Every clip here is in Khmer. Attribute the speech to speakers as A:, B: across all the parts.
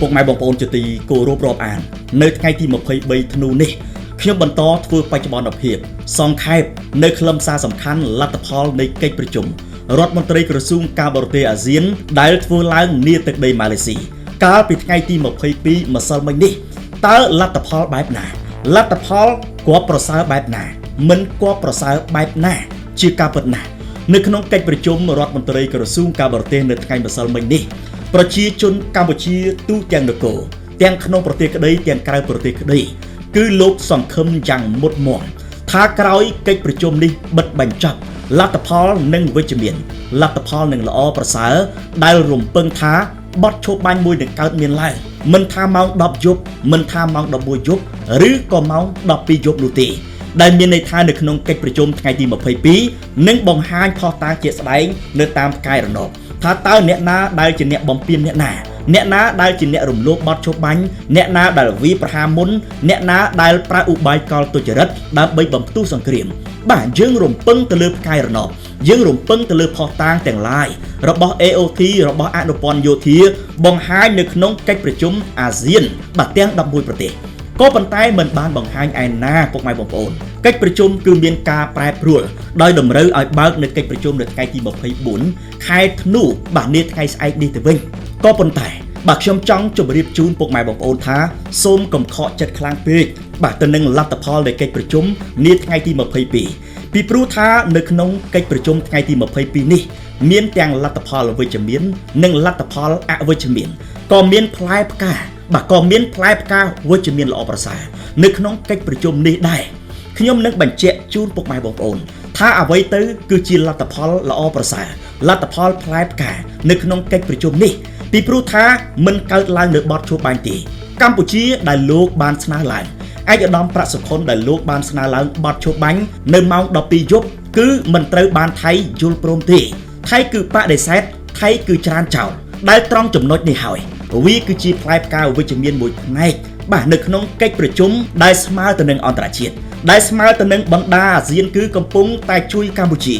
A: ពុកម៉ែបងប្អូនជាទីគោរពរាប់អាននៅថ្ងៃទី23ធ្នូនេះខ្ញុំបន្តធ្វើបច្ចុប្បន្នភាពសង្ខេបនៅខ្លឹមសារសំខាន់លទ្ធផលនៃកិច្ចប្រជុំរដ្ឋមន្ត្រីក្រសួងការបរទេសអាស៊ានដែលធ្វើឡើងនាទឹកដីម៉ាឡេស៊ីកាលពីថ្ងៃទី22ម្សិលមិញនេះតើលទ្ធផលបែបណាលទ្ធផលគប្បីប្រសើរបែបណាមិនគប្បីប្រសើរបែបណាជាការពិតណាស់នៅក្នុងកិច្ចប្រជុំរដ្ឋមន្ត្រីក្រសួងការបរទេសនៅថ្ងៃម្សិលមិញនេះប្រជាជនកម្ពុជាទូទាំងនគរទាំងក្នុងប្រទេសក្តីទាំងក្រៅប្រទេសក្តីគឺលោកសង្ឃឹមយ៉ាងមុតមមថាក្រោយកិច្ចប្រជុំនេះបិទបញ្ចប់លទ្ធផលនឹងវិជ្ជមានលទ្ធផលនឹងល្អប្រសើរដែលរំពឹងថាបទឈប់បាញ់មួយនឹងកើតមានឡើងមិនថាម៉ោង10យប់មិនថាម៉ោង11យប់ឬក៏ម៉ោង12យប់នោះទេដែលមានន័យថានៅក្នុងកិច្ចប្រជុំថ្ងៃទី22នឹងបង្ហាញផុសតាងជាក់ស្ដែងនៅតាមផ្កាយរណបថាតើអ្នកណាដែលជាអ្នកបំពានអ្នកណាអ្នកណាដែលជាអ្នករំលោភបទឈប់បាញ់អ្នកណាដែលវាយប្រហារមុនអ្នកណាដែលប្រើឧបាយកលទុច្ចរិតដើម្បីបំផ្ទុះសង្គ្រាមបាទយើងរំពឹងទៅលើផ្កាយរណបយើងរំពឹងទៅលើផុសតាងទាំងឡាយរបស់ AOT របស់អនុព័ន្ធយោធាបង្ហាញនៅក្នុងកិច្ចប្រជុំអាស៊ានបាទទាំង11ប្រទេសក៏ប៉ុន្តែមិនបានបង្ហាញឯណាពុកម៉ែបងប្អូនកិច្ចប្រជុំគឺមានការប្រែប្រួលដោយតម្រូវឲ្យបើកនៅកិច្ចប្រជុំនៅថ្ងៃទី24ខែធ្នូបាទនាថ្ងៃស្អែកនេះទៅវិញក៏ប៉ុន្តែបាទខ្ញុំចង់ជម្រាបជូនពុកម៉ែបងប្អូនថាសូមកុំខកចិត្តខ្លាំងពេកបាទទៅនឹងលទ្ធផលនៃកិច្ចប្រជុំនាថ្ងៃទី22ពីព្រោះថានៅក្នុងកិច្ចប្រជុំថ្ងៃទី22នេះមានទាំងលទ្ធផលវិជ្ជមាននិងលទ្ធផលអវិជ្ជមានក៏មានផ្លែផ្កាបាទក៏មានផ្លែផ្កាវិជ្ជមានល្អប្រសើរនៅក្នុងកិច្ចប្រជុំនេះដែរខ្ញុំនឹងបញ្ជាក់ជូនពុកម៉ែបងប្អូនថាអ្វីទៅគឺជាលទ្ធផលល្អប្រសើរលទ្ធផលផ្លែផ្កានៅក្នុងកិច្ចប្រជុំនេះពីព្រោះថាមិនកើតឡើងនៅបទជួបបាញ់ទេកម្ពុជាដែលលោកបានស្នើឡើងឯកឧត្តមប្រាក់សុខុនដែលលោកបានស្នើឡើងបទជួបបាញ់នៅម៉ោង12យប់គឺមិនត្រូវបានថៃយល់ព្រមទេថៃគឺបដិសេធថៃគឺច្រានចោលដែលត្រង់ចំណុចនេះហើយវាគឺជាផ្លែផ្កាវិជ្ជមានមួយផ្នែកបាទនៅក្នុងកិច្ចប្រជុំដែលស្មើទៅនឹងអន្តរជាតិដែលស្មើទៅនឹងបណ្ដាអាស៊ានគឺកំពុងតែជួយកម្ពុជា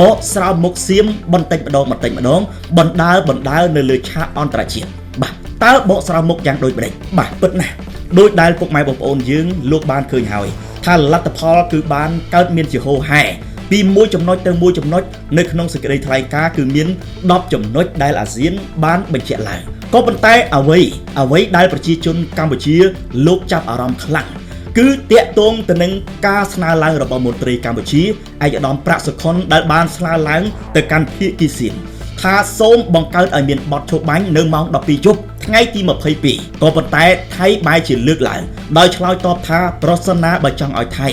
A: បកស្រោមមុខសៀមបន្តិចម្ដងបន្តិចម្ដងបណ្ដើបណ្ដើនៅលើឆាកអន្តរជាតិបាទតើបកស្រោមមុខយ៉ាងដូចម្ដេចបាទពិតណាស់ដោយដែលពុកម៉ែបងប្អូនយើងលោកបានឃើញហើយថាលទ្ធផលគឺបានកើតមានជាហូរហែពីមួយចំណុចទៅមួយចំណុចនៅក្នុងសេចក្តីថ្លែងការណ៍គឺមាន10ចំណុចដែលអាស៊ានបានបញ្ជាក់ឡើងក៏ប៉ុន្តែអ្វីដែលប្រជាជនកម្ពុជាលោកចាប់អារម្មណ៍ខ្លាំងគឺតាក់ទងទៅនឹងការស្នើឡើងរបស់មន្ត្រីកម្ពុជាឯកឧត្តមប្រាក់សុខុនដែលបានស្នើឡើងទៅកាន់ភាគីសៀមថាសូមបង្កើតឲ្យមានបទឈប់បាញ់នៅម៉ោង12យប់ថ្ងៃទី22ក៏ប៉ុន្តែថៃបែរជាលើកឡើងដោយឆ្លើយតបថាប្រសិនណាបើចង់ឲ្យថៃ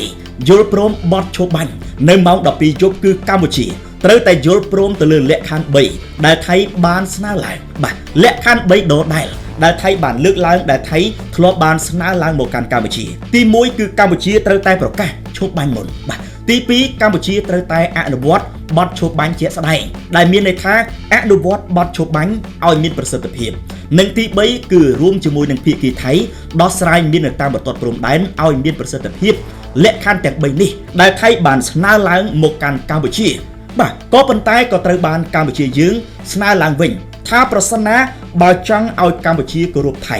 A: យល់ព្រមបទឈប់បាញ់នៅម៉ោង12យប់គឺកម្ពុជាត្រូវតែយល់ព្រមទៅលើលក្ខខណ្ឌ3ដែលថៃបានស្នើឡើងបាទលក្ខខណ្ឌ3ដដែលដែលថៃបានលើកឡើងដែលថៃធ្លាប់បានស្នើឡើងមកកាន់កម្ពុជាទី1គឺកម្ពុជាត្រូវតែប្រកាសឈប់បាញ់មុនបាទទី2កម្ពុជាត្រូវតែអនុវត្តបទឈប់បាញ់ជាក់ស្ដែងដែលមានន័យថាអនុវត្តបទឈប់បាញ់ឲ្យមានប្រសិទ្ធភាពនិងទី3គឺរួមជាមួយនឹងភាគីថៃដោះស្រាយមាននៅតាមបន្ទាត់ព្រំដែនឲ្យមានប្រសិទ្ធភាពលក្ខខណ្ឌទាំង3នេះដែលថៃបានស្នើឡើងមកកាន់កម្ពុជាបាទក៏ប៉ុន្តែក៏ត្រូវបានកម្ពុជាយើងស្នើឡើងវិញថាប្រសិនណាបើចង់ឲ្យកម្ពុជាគោរពថៃ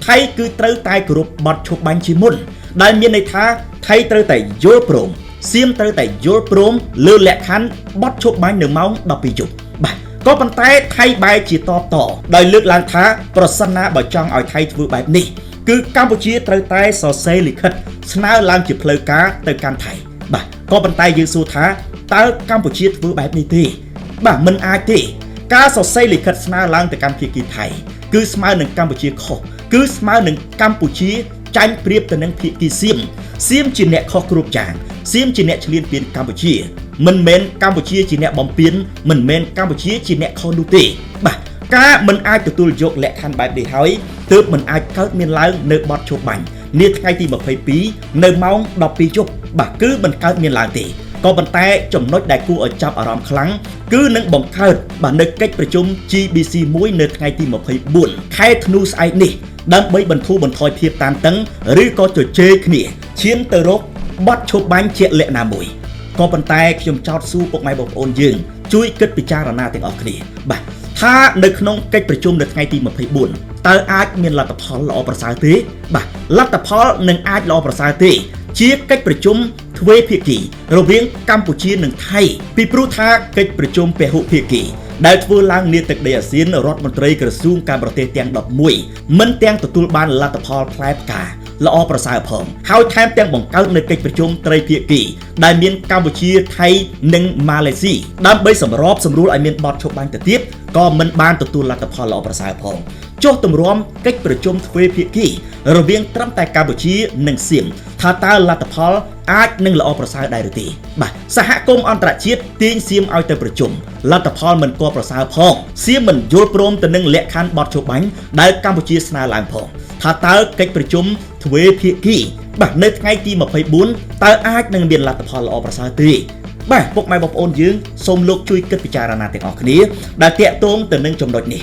A: ថៃគឺត្រូវតែគោរពបទឈប់បាញ់ជាមុនដែលមានន័យថាថៃត្រូវតែយល់ព្រមសៀមត្រូវតែយល់ព្រមលើលក្ខខណ្ឌបទឈប់បាញ់នៅម៉ោង12យប់បាទក៏ប៉ុន្តែថៃបែរជាតបតដោយលើកឡើងថាប្រសិនណាបើចង់ឲ្យថៃធ្វើបែបនេះគឺកម្ពុជាត្រូវតែសរសេរលិខិតស្នើឡើងជាផ្លូវការទៅកាន់ថៃបាទក៏ប៉ុន្តែយើងសួរថាតើកម្ពុជាធ្វើបែបនេះទេបាទមិនអាចទេការសរសេរលិខិតស្នើឡើងទៅកាន់ភាគីថៃគឺស្មើនឹងកម្ពុជាខុសគឺស្មើនឹងកម្ពុជាចាញ់ប្រៀបទៅនឹងភាគីសៀមសៀមជាអ្នកខុសគ្រប់យ៉ាងសៀមជាអ្នកឈ្លានពានកម្ពុជាមិនមែនកម្ពុជាជាអ្នកបំពានមិនមែនកម្ពុជាជាអ្នកខុសនោះទេបាទការមិនអាចទទួលយកលក្ខខណ្ឌបែបនេះហើយទើបមិនអាចកើតមានឡើងនៅបទឈប់បាញ់នាថ្ងៃទី22នៅម៉ោង12យប់បាទគឺមិនកើតមានឡើងទេក៏ប៉ុន្តែចំណុចដែលគួរឲ្យចាប់អារម្មណ៍ខ្លាំងគឺនឹងបង្កើតបាទនៅកិច្ចប្រជុំ GBC 1នៅថ្ងៃទី24ខែធ្នូស្អែកនេះដើម្បីបន្ធូរបន្ថយភាពតានតឹងឬក៏ជជែកគ្នាឈានទៅរកបទឈប់បាញ់ជាក់លាក់ណាមួយក៏ប៉ុន្តែខ្ញុំចោទសួរពុកម៉ែបងប្អូនយើងជួយគិតពិចារណាទាំងអស់គ្នាបាទ ថានៅក្នុងកិច្ចប្រជុំនៅថ្ងៃទី24តើអាចមានលទ្ធផលល្អប្រសើរទេបាទលទ្ធផលនឹងអាចល្អប្រសើរទេជាកិច្ចប្រជុំទ្វេភាគីរវាងកម្ពុជានិងថៃពីព្រោះថាកិច្ចប្រជុំពហុភាគីដែលធ្វើឡើងនាទឹកដីអាស៊ានរដ្ឋមន្ត្រីក្រសួងការបរទេសទាំង11មិនទាំងទទួលបានលទ្ធផលផ្លែផ្កាល្អប្រសើរផងហើយថែមទាំងបង្កើតនៅកិច្ចប្រជុំត្រីភាគីដែលមានកម្ពុជាថៃនិងម៉ាឡេស៊ីដើម្បីសម្របសម្រួលឲ្យមានបទឈប់បាញ់ទៅទៀតក៏មិនបានទទួលលទ្ធផលល្អប្រសើរផងចុះទម្រាំកិច្ចប្រជុំទ្វេភាគីរវាងត្រឹមតែកម្ពុជានិងសៀមថាតើលទ្ធផលអាចនឹងល្អប្រសើរដែរឬទេបាទសហគមន៍អន្តរជាតិទាញសៀមឲ្យទៅប្រជុំលទ្ធផលមិនគួរប្រសើរផងសៀមមិនយល់ព្រមទៅនឹងលក្ខខណ្ឌបទឈប់បាញ់ដែលកម្ពុជាស្នើឡើងផងថាតើកិច្ចប្រជុំទ្វេភាគីបាទនៅថ្ងៃទី24តើអាចនឹងមានលទ្ធផលល្អប្រសើរទេបាទពុកម៉ែបងប្អូនយើងសូមលោកជួយគិតពិចារណាទាំងអស់គ្នាដែលតាក់ទងទៅនឹងចំណុចនេះ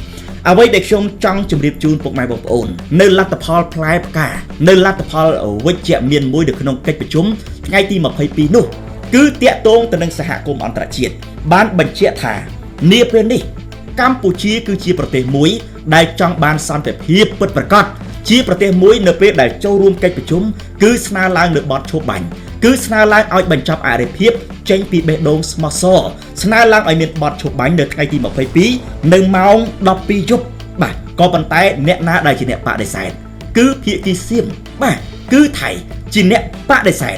A: អ្វីដែលខ្ញុំចង់ជម្រាបជូនពុកម៉ែបងប្អូននៅលទ្ធផលផ្លែផ្កានៅលទ្ធផលវិជ្ជមានមួយនៅក្នុងកិច្ចប្រជុំថ្ងៃទី22នោះគឺតាក់ទងទៅនឹងសហគមន៍អន្តរជាតិបានបញ្ជាក់ថានាពេលនេះកម្ពុជាគឺជាប្រទេសមួយដែលចង់បានសន្តិភាពពិតប្រាកដជាប្រទេសមួយនៅពេលដែលចូលរួមកិច្ចប្រជុំគឺស្នើឡើងលើបទឈប់បាញ់គឺស្នើឡើងឲ្យបញ្ចប់អរិភាពចេញពីបេះដូងស្មោះសរស្នើឡើងឲ្យមានបទឈប់បាញ់នៅថ្ងៃទី22នៅម៉ោង12យប់បាទក៏ប៉ុន្តែអ្នកណាដែលជាអ្នកបដិសេធគឺភាគីសៀមបាទគឺថៃជាអ្នកបដិសេធ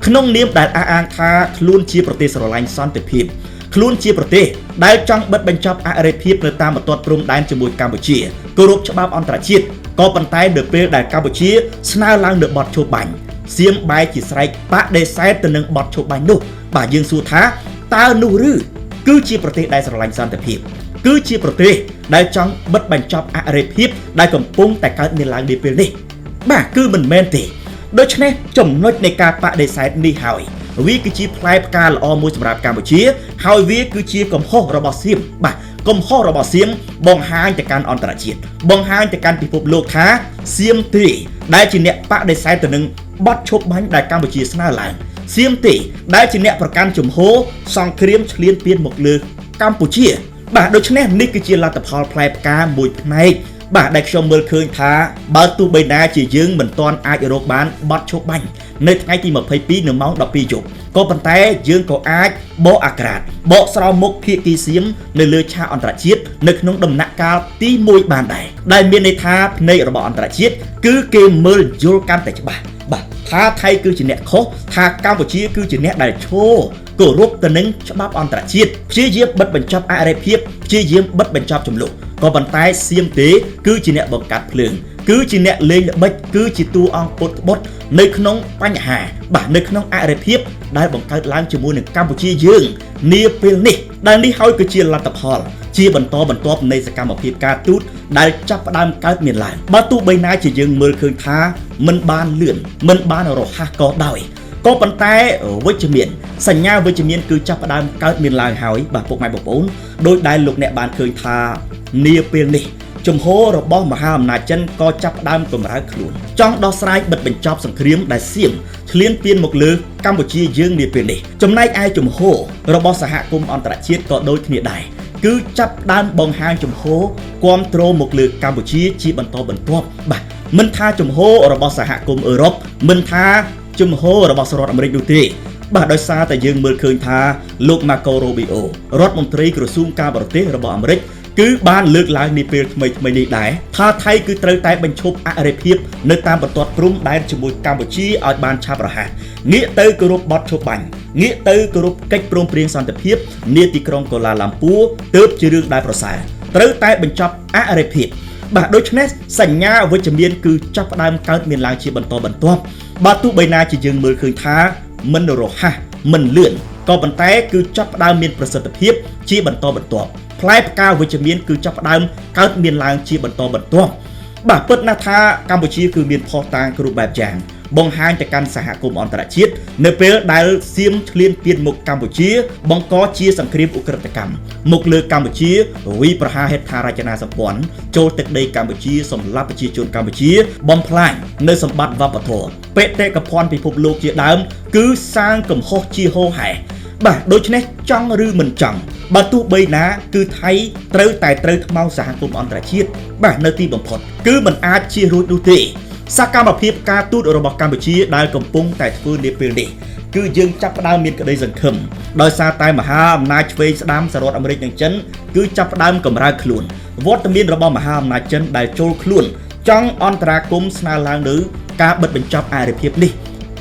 A: ក្នុងនាមដែលអះអាងថាខ្លួនជាប្រទេសស្រឡាញ់សន្តិភាពខ្លួនជាប្រទេសដែលចង់បិទបញ្ចប់អរិភាពនៅតាមបន្ទាត់ព្រំដែនជាមួយកម្ពុជាគោរពច្បាប់អន្តរជាតិក៏ប៉ុន្តែនៅពេលដែលកម្ពុជាស្នើឡើងនៅបទឈប់បាញ់សៀមបែរជាស្រែកបដិសេធទៅនឹងបទឈប់បាញ់នោះបាទយើងសួរថាតើនោះឬគឺជាប្រទេសដែលស្រឡាញ់សន្តិភាពគឺជាប្រទេសដែលចង់បិទបញ្ចប់អរិភាពដែលកំពុងតែកើតមានឡើងនាពេលនេះបាទគឺមិនមែនទេដូច្នេះចំណុចនៃការបដិសេធនេះហើយវាគឺជាផ្លែផ្កាល្អមួយសម្រាប់កម្ពុជាហើយវាគឺជាកំហុសរបស់សៀមបាទកំហុសរបស់សៀមបង្ហាញទៅកាន់អន្តរជាតិបង្ហាញទៅកាន់ពិភពលោកថាសៀមទេដែលជាអ្នកបដិសេធទៅនឹងបទឈប់បាញ់ដែលកម្ពុជាស្នើឡើងសៀមទេដែលជាអ្នកប្រកាន់ជំហរសង្គ្រាមឈ្លានពានមកលើកម្ពុជាបាទដូច្នេះនេះគឺជាលទ្ធផលផ្លែផ្កាមួយផ្នែកបាទដែលខ្ញុំមើលឃើញថាបើទោះបីណាជាយើងមិនទាន់អាចរកបានបទឈប់បាញ់នៅថ្ងៃទី22នៅម៉ោង12យប់ក៏ប៉ុន្តែយើងក៏អាចបកអាក្រាតបកស្រោមមុខភាគីសៀមនៅលើឆាកអន្តរជាតិនៅក្នុងដំណាក់កាលទី1បានដែរដែលមានន័យថាភ្នែករបស់អន្តរជាតិគឺគេមើលយល់កាន់តែច្បាស់បាទថាថៃគឺជាអ្នកខុសថាកម្ពុជាគឺជាអ្នកដែលឈរគោរពទៅនឹងច្បាប់អន្តរជាតិព្យាយាមបិទបញ្ចប់អរិភាពព្យាយាមបិទបញ្ចប់ចំនួនក៏ប៉ុន្តែសៀមទេគឺជាអ្នកបង្កាត់ភ្លើងគឺជាអ្នកលេងល្បិចគឺជាតួអង្គពុតត្បុតនៅក្នុងបញ្ហាបាទនៅក្នុងអរិភាពដែលបង្កើតឡើងជាមួយនឹងកម្ពុជាយើងនាពេលនេះដែលនេះហើយគឺជាលទ្ធផលជាបន្តបន្ទាប់នៃសកម្មភាពការទូតដែលចាប់ផ្ដើមកើតមានឡើងបើទោះបីណាជាយើងមើលឃើញថាមិនបានលឿនមិនបានរហ័សក៏ដោយក៏ប៉ុន្តែវិជ្ជមានសញ្ញាវិជ្ជមានគឺចាប់ផ្ដើមកើតមានឡើងហើយបាទពុកម៉ែបងប្អូនដោយដែលលោកអ្នកបានឃើញថានាពេលនេះជំហររបស់មហាអំណាចចិនក៏ចាប់ផ្ដើមកម្រើកខ្លួនចង់ដោះស្រាយបិទបញ្ចប់សង្គ្រាមដែលសៀមឈ្លានពានមកលើកម្ពុជាយើងនាពេលនេះចំណែកឯជំហររបស់សហគមន៍អន្តរជាតិក៏ដូចគ្នាដែរគឺចាប់ផ្ដើមបង្ហាញជំហរគាំទ្រមកលើកម្ពុជាជាបន្តបន្ទាប់បាទមិនថាជំហររបស់សហគមន៍អឺរ៉ុបមិនថាជំហររបស់សហរដ្ឋអាមេរិកនោះទេបាទដោយសារតែយើងមើលឃើញថាលោក Marco Rubio រដ្ឋមន្ត្រីក្រសួងការបរទេសរបស់អាមេរិកគឺបានលើកឡើងនាពេលថ្មីៗនេះដែរថាថៃគឺត្រូវតែបញ្ឈប់អរិភាពនៅតាមបន្ទាត់ព្រំដែនជាមួយកម្ពុជាឲ្យបានឆាប់រហ័សងាកទៅគោរពបទឈប់បាញ់ងាកទៅគោរពកិច្ចព្រមព្រៀងសន្តិភាពនាទីក្រុងកូឡាឡាំពួរទើបជារឿងដែលប្រសើរត្រូវតែបញ្ចប់អរិភាពបាទដូច្នេះសញ្ញាវិជ្ជមានគឺចាប់ផ្ដើមកើតមានឡើងជាបន្តបន្ទាប់បើទោះបីណាជាយើងមើលឃើញថាមិនរហ័សមិនលឿនក៏ប៉ុន្តែគឺចាប់ផ្ដើមមានប្រសិទ្ធភាពជាបន្តបន្ទាប់ផ្លែផ្កាវិជ្ជមានគឺចាប់ផ្ដើមកើតមានឡើងជាបន្តបន្ទាប់បាទពិតណាស់ថាកម្ពុជាគឺមានភស្តុតាងគ្រប់បែបយ៉ាងបង្ហាញទៅកាន់សហគមន៍អន្តរជាតិនៅពេលដែលសៀមឈ្លានពានមកកម្ពុជាបង្កជាសង្គ្រាមឧក្រិដ្ឋកម្មមកលើកម្ពុជាវិប្រហារហេដ្ឋារចនាសម្ព័ន្ធចូលទឹកដីកម្ពុជាសម្លាប់ប្រជាជនកម្ពុជាបំផ្លាញនៅសម្បត្តិវប្បធម៌បេតិកភណ្ឌពិភពលោកជាដើមគឺសាងកំហុសជាហូរហែ បាទដូច្នេះចង់ឬមិនចង់បើទោះបីណាគឺថៃត្រូវតែត្រូវថ្មោងសហគមន៍អន្តរជាតិបាទនៅទីបំផុតគឺមិនអាចជៀសរួចនោះទេសកម្មភាពការទូតរបស់កម្ពុជាដែលកំពុងតែធ្វើនាពេលនេះគឺយើងចាប់ផ្ដើមមានក្តីសង្ឃឹមដោយសារតែមហាអំណាចឆ្វេងស្ដាំសហរដ្ឋអាមេរិកនិងចិនគឺចាប់ផ្ដើមកម្រើកខ្លួនវត្តមានរបស់មហាអំណាចចិនដែលចូលខ្លួនចង់អន្តរាគមន៍ស្នើឡើងនៅការបិទបញ្ចប់អរិភាពនេះ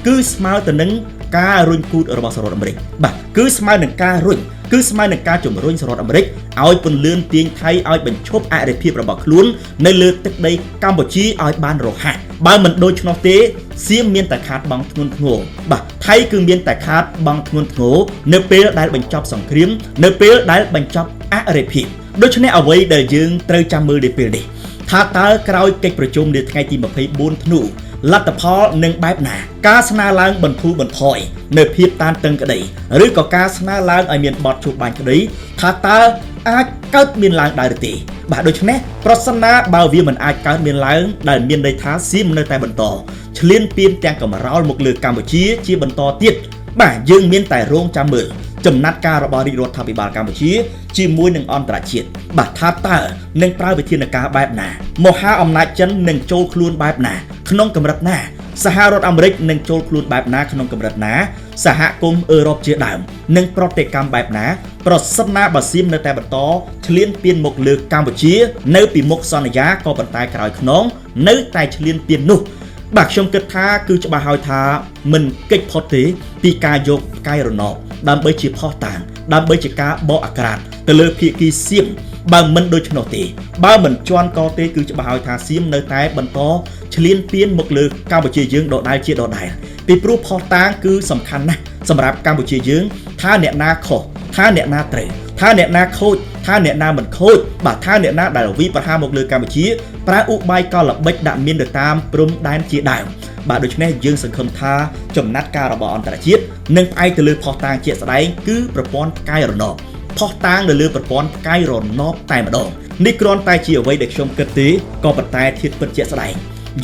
A: គឺស្មើទៅនឹងការរុញគូតរបស់សហរដ្ឋអាមេរិកបាទគឺស្មើនឹងការរុញគឺស្មើនឹងការជំរុញសហរដ្ឋអាមេរិកឲ្យពន្លឿនទាញថៃឲ្យបញ្ឈប់អរិភាពរបស់ខ្លួននៅលើទឹកដីកម្ពុជាឲ្យបានរហ័សបើមិនដូច្នោះទេសៀមមានតែខាតបង់ធ្ងន់ធ្ងរបាទថៃគឺមានតែខាតបង់ធ្ងន់ធ្ងរនៅពេលដែលបញ្ចប់សង្គ្រាមនៅពេលដែលបញ្ចប់អរិភាពដូច្នេះអ្វីដែលយើងត្រូវចាំមើលនៅពេលនេះថាតើក្រោយកិច្ចប្រជុំនៅថ្ងៃទី24ធ្នូលទ្ធផលនឹងបែបណាការស្នើឡើងបន្ធូរបន្ថយនៅភាពតានតឹងក្តីឬក៏ការស្នើឡើងឲ្យមានបទជួបបាញ់ក្តីថាតើអាចកើតមានឡើងដែរឬទេបាទដូច្នេះប្រសិនណាបើវាមិនអាចកើតមានឡើងដែលមានន័យថាសៀមនៅតែបន្តឈ្លានពានទាំងកម្រោលមកលើកម្ពុជាជាបន្តទៀតបាទយើងមានតែរងចាំមើលចំណាត់ការរបស់រាជរដ្ឋាភិបាលកម្ពុជាជាមួយនឹងអន្តរជាតិបាទថាតើនឹងប្រើវិធានការបែបណាមហាអំណាចចិននឹងចូលខ្លួនបែបណាក្នុងកម្រិតណាសហរដ្ឋអាមេរិកនឹងចូលខ្លួនបែបណាក្នុងកម្រិតណាសហគមន៍អឺរ៉ុបជាដើមនឹងប្រតិកម្មបែបណាប្រសិនណាបើសៀមនៅតែបន្តឈ្លានពានមកលើកម្ពុជានៅពីមុខសន្យាក៏ប៉ុន្តែក្រោយខ្នងនៅតែឈ្លានពាននោះបាទខ្ញុំគិតថាគឺច្បាស់ហើយថាមិនកិច្ចផុតទេពីការយកផ្កាយរណបដើម្បីជាផុសតាងដើម្បីជាការបកអាក្រាតទៅលើភាគីសៀមបើមិនដូច្នោះទេបើមិនជន់កទេគឺច្បាស់ហើយថាសៀមនៅតែបន្តឈ្លានពានមកលើកម្ពុជាយើងដដែលជាដដែលពីព្រោះផុសតាងគឺសំខាន់ណាស់សម្រាប់កម្ពុជាយើងថាអ្នកណាខុសថាអ្នកណាត្រូវថាអ្នកណាខូចថាអ្នកណាមិនខូចបាទថាអ្នកណាដែលវិប្រហាមកលើកម្ពុជាប្រើឧបាយកលល្បិចដាក់មានទៅតាមព្រំដែនជាដើមបាទដូច្នេះយើងសង្ឃឹមថាចំណាត់ការរបស់អន្តរជាតិនឹងផ្អែកទៅលើផុសតាងជាក់ស្ដែងគឺប្រព័ន្ធផ្កាយរណបផុសតាងនៅលើប្រព័ន្ធផ្កាយរណបតែម្ដងនេះគ្រាន់តែជាអ្វីដែលខ្ញុំគិតទេក៏ប៉ុន្តែធាតុពិតជាក់ស្ដែង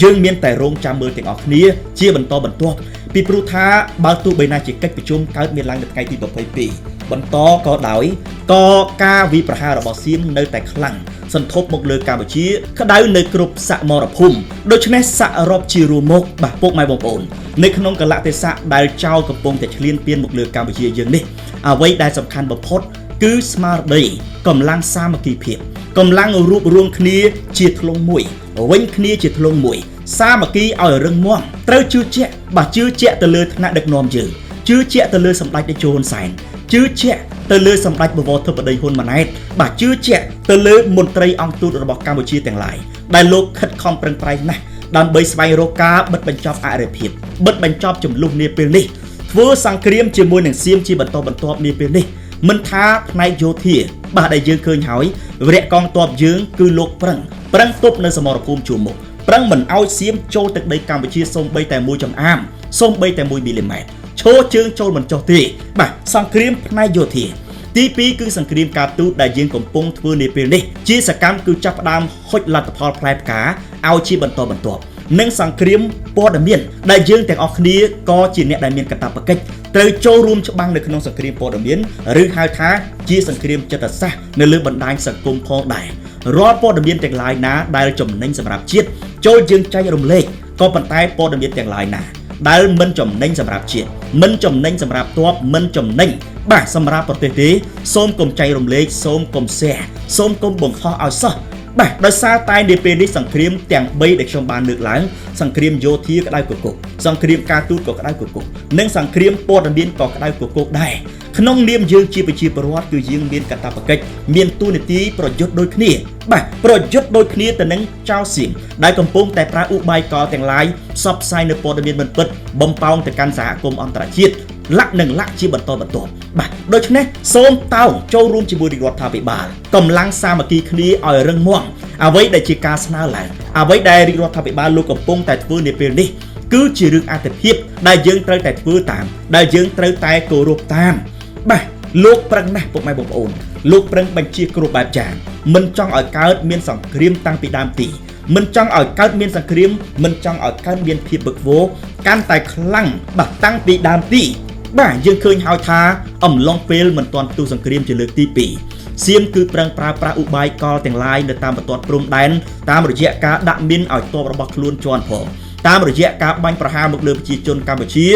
A: យើងមានតែរងចាំមើលទាំងអស់គ្នាជាបន្តបន្ទាប់ពីព្រោះថាបើទោះបីណាជាកិច្ចប្រជុំកើតមានឡើងនៅថ្ងៃទី22បន្តក៏ដោយក៏ការវិប្រហាររបស់សៀមនៅតែខ្លាំងសន្ធប់មកលើកម្ពុជាក្តៅនៅគ្រប់សមរភូមិដូច្នេះសរុបជារួមមកបាទពុកម៉ែបងប្អូននៅក្នុងកលៈទេសៈដែលចោលកំពុងតែឈ្លានពានមកលើកម្ពុជាយើងនេះអ្វីដែលសំខាន់បំផុតគឺស្មារតីកម្លាំងសាមគ្គីភាពកម្លាំងរួបរวมគ្នាជាធ្លុងមួយវិញគ្នាជាធ្លុងមួយសាមគ្គីឲ្យរឹងមាំត្រូវជឿជាក់បាទជឿជាក់ទៅលើថ្នាក់ដឹកនាំយើងជឿជាក់ទៅលើសម្ដេចតេជោហ៊ុនសែនជឿជាក់ទៅលើសម្ដេចបវរធិបតីហ៊ុនម៉ាណែតបាទជឿជាក់ទៅលើមន្ត្រីអង្គទូតរបស់កម្ពុជាទាំងឡាយដែលលោកខិតខំប្រឹងប្រែងណាស់ដើម្បីស្វែងរកការបិទបញ្ចប់អរិភាពបិទបញ្ចប់ចំនួននាពេលនេះធ្វើសង្គ្រាមជាមួយនឹងសៀមជាបន្តបន្ទាប់នាពេលនេះមិនថាផ្នែកយោធាបាទដែលយើងឃើញហើយវរៈកងទ័ពយើងគឺលោកប្រឹងទប់នៅសមរភូមិជួរមុខប្រឹងមិនឲ្យសៀមចូលទឹកដីកម្ពុជាសូម្បីតែមួយចំអាមសូម្បីតែ1មីលីម៉ែត្រឈរជើងចូលមិនចុះទេបាទសង្គ្រាមផ្នែកយោធាទី2គឺសង្គ្រាមការទូតដែលយើងកំពុងធ្វើនាពេលនេះជាសកម្មគឺចាប់ផ្ដើមហុចលទ្ធផលផ្លែផ្កាឲ្យជាបន្តបន្ទាប់និងសង្គ្រាមព័ត៌មានដែលយើងទាំងអស់គ្នាក៏ជាអ្នកដែលមានកាតព្វកិច្ចត្រូវចូលរួមច្បាំងនៅក្នុងសង្គ្រាមព័ត៌មានឬហៅថាជាសង្គ្រាមចិត្តសាស្ត្រនៅលើបណ្ដាញសង្គមផងដែររាល់ព័ត៌មានទាំងឡាយណាដែលចំណេញសម្រាប់ជាតិចូលយើងចែករំលែកក៏ប៉ុន្តែព័ត៌មានទាំងឡាយណាដែលមិនចំណេញសម្រាប់ជាតិមិនចំណេញសម្រាប់ទ័ពមិនចំណេញបាទសម្រាប់ប្រទេសទេសូមកុំចែករំលែកសូមកុំ share សូមកុំបង្ហោះឲ្យសោះបាទដោយសារតែនៅពេលនេះសង្គ្រាមទាំង3ដែលខ្ញុំបានលើកឡើងសង្គ្រាមយោធាក្តៅគគុកសង្គ្រាមការទូតក៏ក្តៅគគុកនិងសង្គ្រាមព័ត៌មានក៏ក្តៅគគុកដែរក្នុងនាមយើងជាប្រជាពលរដ្ឋគឺយើងមានកាតព្វកិច្ចមានតួនាទីប្រយុទ្ធដូចគ្នាបាទប្រយុទ្ធដូចគ្នាទៅនឹងចៅសៀមដែលកំពុងតែប្រើឧបាយកលទាំងឡាយផ្សព្វផ្សាយនៅព័ត៌មានមិនពិតបំផោងទៅកាន់សហគមន៍អន្តរជាតិលាក់និងលាក់ជាបន្តបន្ទាប់បាទដូច្នេះសូមតោងចូលរួមជាមួយរដ្ឋាភិបាលកម្លាំងសាមគ្គីគ្នាឲ្យរឹងមាំអ្វីដែលជាការស្នើឡើងអ្វីដែលរាជរដ្ឋាភិបាលលោកកំពុងតែធ្វើនាពេលនេះគឺជារឿងអាទិភាពដែលយើងត្រូវតែធ្វើតាមដែលយើងត្រូវតែគោរពតាមបាទលោកប្រឹងណាស់ពុកម៉ែបងប្អូនលោកប្រឹងបញ្ជាគ្រប់បែបយ៉ាងមិនចង់ឲ្យកើតមានសង្គ្រាមតាំងពីដើមទីមិនចង់ឲ្យកើតមានសង្គ្រាមមិនចង់ឲ្យកើតមានភាពវឹកវរកាន់តែខ្លាំងបាទតាំងពីដើមទី បាទយើងឃើញហើយថាអំឡុងពេលមិនទាន់ផ្ទុះសង្គ្រាមជាលើកទី2សៀមគឺប្រឹងប្រើប្រាស់ឧបាយកលទាំងឡាយនៅតាមបន្ទាត់ព្រំដែនតាមរយៈការដាក់មីនឲ្យទ័ពរបស់ខ្លួនជាន់ផងតាមរយៈការបាញ់ប្រហារមកលើប្រជាជនកម្ពុជា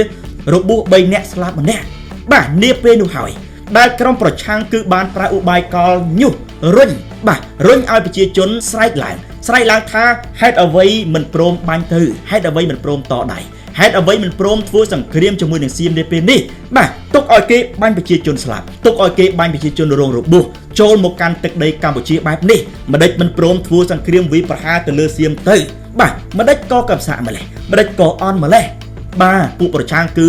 A: របួស3នាក់ស្លាប់ម្នាក់បាទនាពេលនោះហើយដែលក្រុមប្រឆាំងគឺបានប្រើឧបាយកលញុះរុញបាទរុញឲ្យប្រជាជនស្រែកឡើងស្រែកឡើងថាហេតុអ្វីមិនព្រមបាញ់ទៅហេតុអ្វីមិនព្រមតដៃហេតុអ្វីមិនព្រមធ្វើសង្គ្រាមជាមួយនឹងសៀមនាពេលនេះបាទទុកឲ្យគេបាញ់ប្រជាជនស្លាប់ទុកឲ្យគេបាញ់ប្រជាជនរងរបួសចូលមកកាន់ទឹកដីកម្ពុជាបែបនេះម្ដេចមិនព្រមធ្វើសង្គ្រាមវាយប្រហារទៅលើសៀមទៅបាទម្ដេចក៏កំសាកម្លេះម្ដេចក៏អន់ម្លេះបាទពួកប្រឆាំងគឺ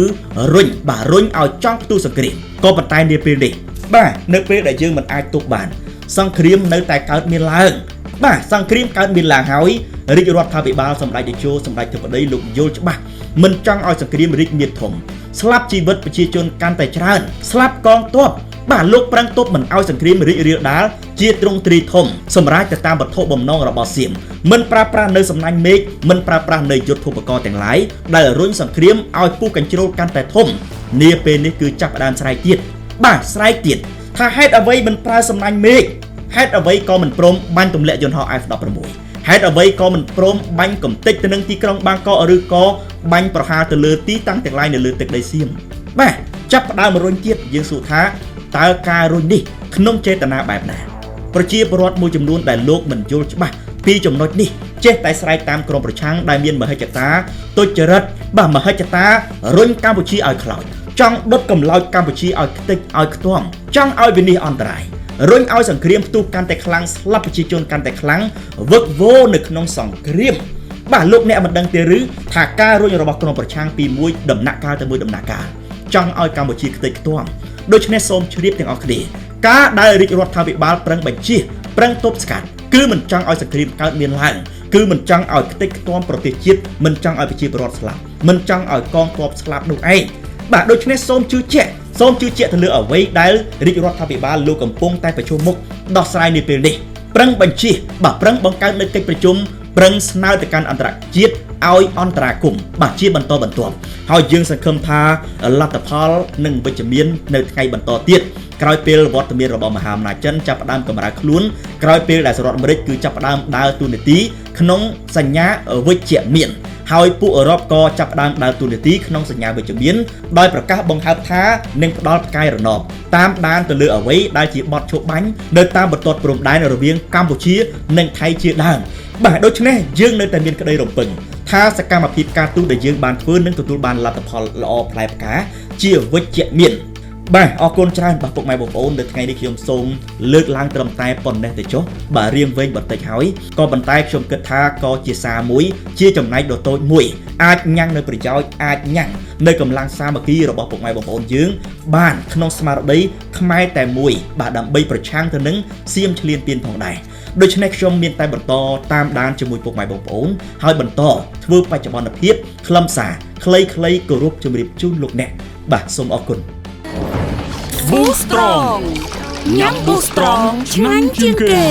A: រុញបាទរុញឲ្យចង់ផ្ទុះសង្គ្រាមក៏ប៉ុន្តែនាពេលនេះបាទនៅពេលដែលយើងមិនអាចទប់បានសង្គ្រាមនៅតែកើតមានឡើងបាទសង្គ្រាមកើតមានឡើងហើយរាជរដ្ឋាភិបាលសម្ដេចតេជោសម្ដេចធិបតីលោកយល់ច្បាស់មិនចង់ឲ្យសង្គ្រាមរីកមាឌធំស្លាប់ជីវិតប្រជាជនកាន់តែច្រើនស្លាប់កងទ័ពបាទលោកប្រឹងទប់មិនឲ្យសង្គ្រាមរីករាលដាលជាទ្រង់ទ្រីធំសម្រាប់ទៅតាមវត្ថុបំណងរបស់សៀមមិនប្រើប្រាស់នៅសំណាញ់មេឃមិនប្រើប្រាស់នៅយុទ្ធភូបករណ៍ទាំងឡាយដែលរុញសង្គ្រាមឲ្យពុះកញ្ជ្រោលកាន់តែធំនាពេលនេះគឺចាប់ផ្ដើមស្រែកទៀតបាទស្រែកទៀតថាហេតុអ្វីមិនប្រើសំណាញ់មេឃហេតុអ្វីក៏មិនព្រមបាញ់ទម្លាក់យន្តហោះ F-16 ហេតុអ្វីក៏មិនព្រមបាញ់កំទេចទៅនឹងទីក្រុងបាងកកឬក៏បាញ់ប្រហារទៅលើទីតាំងទាំងឡាយនៅលើទឹកដីសៀមបាទចាប់ផ្ដើមរុញទៀតយើងសួរថាតើការរុញនេះក្នុងចេតនាបែបណាប្រជាពលរដ្ឋមួយចំនួនដែលលោកមិនយល់ច្បាស់ពីចំណុចនេះចេះតែស្រែកតាមក្រុមប្រឆាំងដែលមានមហិច្ឆតាទុច្ចរិតបាទមហិច្ឆតារុញកម្ពុជាឲ្យខ្លោចចង់ដុតកម្លោចកម្ពុជាឲ្យខ្ទេចឲ្យខ្ទាំចង់ឲ្យវិនិច្ឆ័យអន្តរាយរុញឲ្យសង្គ្រាមផ្ទុះកាន់តែខ្លាំងស្លាប់ប្រជាជនកាន់តែខ្លាំងវឹកវរនៅក្នុងសង្គ្រាមបាទលោកអ្នកមិនដឹងទេឬថាការរុញរបស់ក្រុមប្រឆាំងពីមួយដំណាក់កាលទៅមួយដំណាក់កាលចង់ឲ្យកម្ពុជាខ្ទេចខ្ទាំដូច្នេះសូមជ្រាបទាំងអស់គ្នាការដែលរាជរដ្ឋាភិបាលប្រឹងបញ្ជាប្រឹងទប់ស្កាត់គឺមិនចង់ឲ្យសង្គ្រាមកើតមានឡើងគឺមិនចង់ឲ្យខ្ទេចខ្ទាំប្រទេសជាតិមិនចង់ឲ្យប្រជាពលរដ្ឋស្លាប់មិនចង់ឲ្យកងទ័ពស្លាប់នោះឯងបាទដូច្នេះសូមជឿជាក់សូមជឿជាក់ទៅលើអ្វីដែលរាជរដ្ឋាភិបាលលោកកំពុងតែប្រជុំមុខដោះស្រាយនាពេលនេះប្រឹងបញ្ជាបាទប្រឹងបង្កើតនៅកិច្ចប្រជុំប្រឹងស្នើទៅកាន់អន្តរជាតិឲ្យអន្តរាគមន៍បាទជាបន្តបន្ទាប់ហើយយើងសង្ឃឹមថាលទ្ធផលនឹងវិជ្ជមាននៅថ្ងៃបន្តទៀតក្រោយពេលវត្តមានរបស់មហាអំណាចចិនចាប់ផ្ដើមកម្រើកខ្លួនក្រោយពេលដែលសហរដ្ឋអាមេរិកគឺចាប់ផ្ដើមដើរតួនាទីក្នុងសញ្ញាវិជ្ជមានហើយពួកអឺរ៉ុបក៏ចាប់ផ្ដើមដើរតួនាទីក្នុងសញ្ញាវិជ្ជមានដោយប្រកាសបង្ហើបថានឹងផ្ដល់ផ្កាយរណបតាមដានទៅលើអ្វីដែលជាបទឈប់បាញ់នៅតាមបន្ទាត់ព្រំដែនរវាងកម្ពុជានិងថៃជាដើមបាទដូច្នេះយើងនៅតែមានក្តីរំពឹងថាសកម្មភាពការទូតដែលយើងបានធ្វើនឹងទទួលបានលទ្ធផលល្អផ្លែផ្កាជាវិជ្ជមានបាទអរគុណច្រើនបាទពុកម៉ែបងប្អូននៅថ្ងៃនេះខ្ញុំសូមលើកឡើងត្រឹមតែប៉ុណ្ណេះទៅចុះបាទរៀងវែងបន្តិចហើយក៏ប៉ុន្តែខ្ញុំគិតថាក៏ជាសារមួយជាចំណែកដ៏តូចមួយអាចញ៉ាំងនៅប្រយោជន៍អាចញ៉ាំងនៅកម្លាំងសាមគ្គីរបស់ពុកម៉ែបងប្អូនយើងបានក្នុងស្មារតីខ្មែរតែមួយបាទដើម្បីប្រឆាំងទៅនឹងសៀមឈ្លានពានផងដែរដូច្នេះខ្ញុំមានតែបន្តតាមដានជាមួយពុកម៉ែបងប្អូនហើយបន្តធ្វើបច្ចុប្បន្នភាពខ្លឹមសារខ្លីៗគោរពជម្រាបជូនលោកអ្នកបាទសូមអរគុណ
B: Boostrong ញ៉ាំ Boostrong ឆ្ងាញ់ជាងគេ